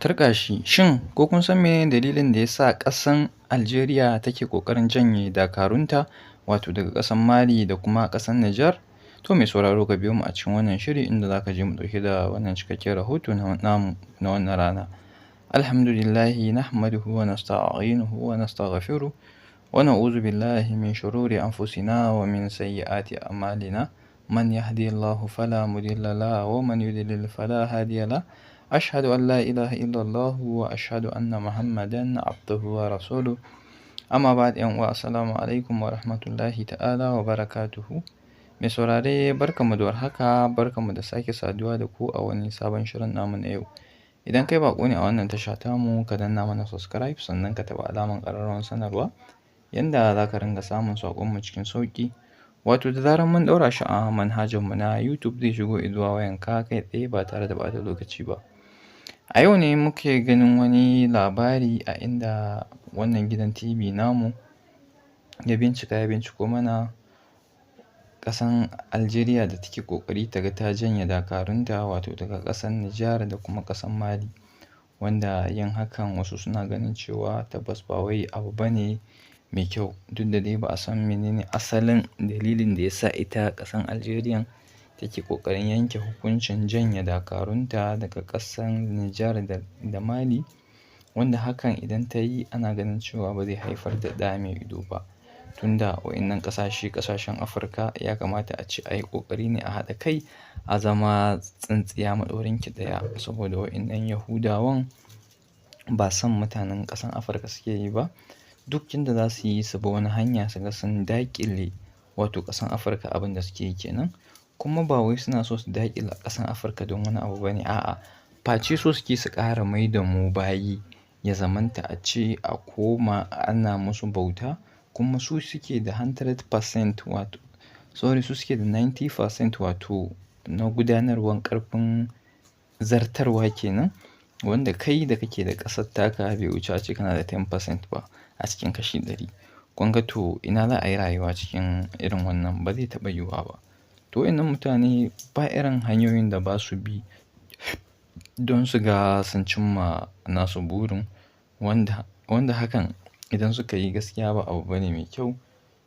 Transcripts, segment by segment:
Turƙashi, shin ko kun san menene dalilin da ya sa ƙasar Algeria take ƙoƙarin janye dakarunta wato daga ƙasar Mali da kuma ƙasar Nijar? To mai sauraro, ka biyo mu a cikin wannan shiri inda za ka je mu ɗauke da wannan cikakken rahoto namu na wannan rana. Alhamdulillahi nahmaduhu wa nasta'inuhu wa nastaghfiruh wa na'udzu billahi min shururi anfusina wa min sayyiati a'malina. Man yahdihillahu fala mudilla lahu wa man yudlil fala hadiya lahu. Ashhadu an la ilaha illallah wa ashhadu anna Muhammadan abduhu wa rasuluh. Amma ba'd, 'yan uwa, assalamu alaikum wa rahmatullahi ta'ala wa barakatuhu. Mai saurare, barkanmu da warhaka, barkanmu da sake saduwa da ku a wani sabon shirin namu na yau. Idan kai baƙo ne a wannan tasha tamu, ka danna mana subscribe, sannan ka taɓa alamar ƙararrawar sanarwa yanda za ka ringa samun saƙonmu cikin sauƙi. Wato da zarar mun ɗaura shi a manhajarmu na YouTube, zai shigo izuwa wayanka kai tsaye ba tare da ɓata lokaci ba. A yau ne muke ganin wani labari a inda wannan gidan TV namu ya bincika, ya binciko mana ƙasan Algeria da take ƙoƙari ta ga ta janye dakarunta wato daga ƙasar Nijar da kuma ƙasar Mali. Wanda yin hakan wasu suna ganin cewa tabbas ba wai abu bane mai kyau. Duk da dai ba a san menene asalin dalilin da ya sa ita ƙasar Algeria take ƙoƙarin yanke hukuncin janye dakarunta daga ƙasar Nijar da Mali. Wanda hakan idan ta yi, ana ganin cewa ba zai haifar da ɗa mai ido ba. Tunda waɗannan ƙasashe, ƙasashen Afirka, ya kamata a ce a yi ƙoƙari ne a haɗa kai a zama tsintsiya maɗaurinki ɗaya, saboda waɗannan Yahudawan ba son mutanen ƙasan Afirka suke yi ba. Duk inda za su yi su bi wani hanya su ga sun daƙile wato ƙasan Afirka, abin da suke yi kenan. Kuma ba wai suna so su daƙile ƙasan Afirka don wani abu bane, a'a. Face so suke su ƙara mai da mu bayi, ya zamanta a ce a koma ana musu bauta. Kuma su suke da 100%, wato sorry, su suke da 90% wato na gudanarwan ƙarfin zartarwa kenan. Wanda kai da kake da ƙasar taka bai wuce ace kana da 10% ba a cikin kashi 100. Kun ga, to ina za a yi rayuwa cikin irin wannan? Ba zai taɓa yiwuwa ba. To waɗannan mutane ba irin hanyoyin da ba su bi don su ga sun cimma nasu burin, wanda hakan idan suka yi, gaskiya ba abu bane mai kyau.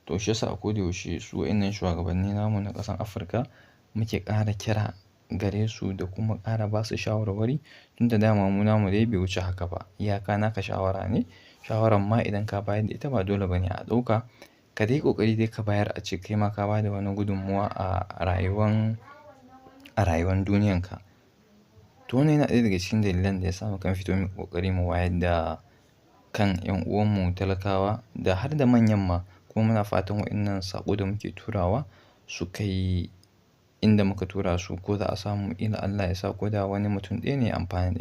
To shi yasa a ko da yaushe su waɗannan shugabanni namu na ƙasan Afirka muke ƙara kira gare su da kuma ƙara ba su shawarwari. Tunda dama mu namu dai bai wuce haka ba. Iyaka naka shawara ne. Shawaran ma idan ka bayar da ita, ba dole ba ne a ɗauka. Ka dai ƙoƙari dai ka bayar, a ce kai ma ka ba da wani gudummuwa a rayuwan duniyanka. To wannan yana ɗaya daga cikin dalilan da ya sa mukan fito mu ƙoƙari mu wayar da kan 'yan uwanmu talakawa da har da manyan ma. Kuma muna fatan waɗannan saƙo da muke turawa su kai inda muka tura su, ko za a samu, ila Allah ya sa ko da wani mutum ɗaya ne ya amfana da shi.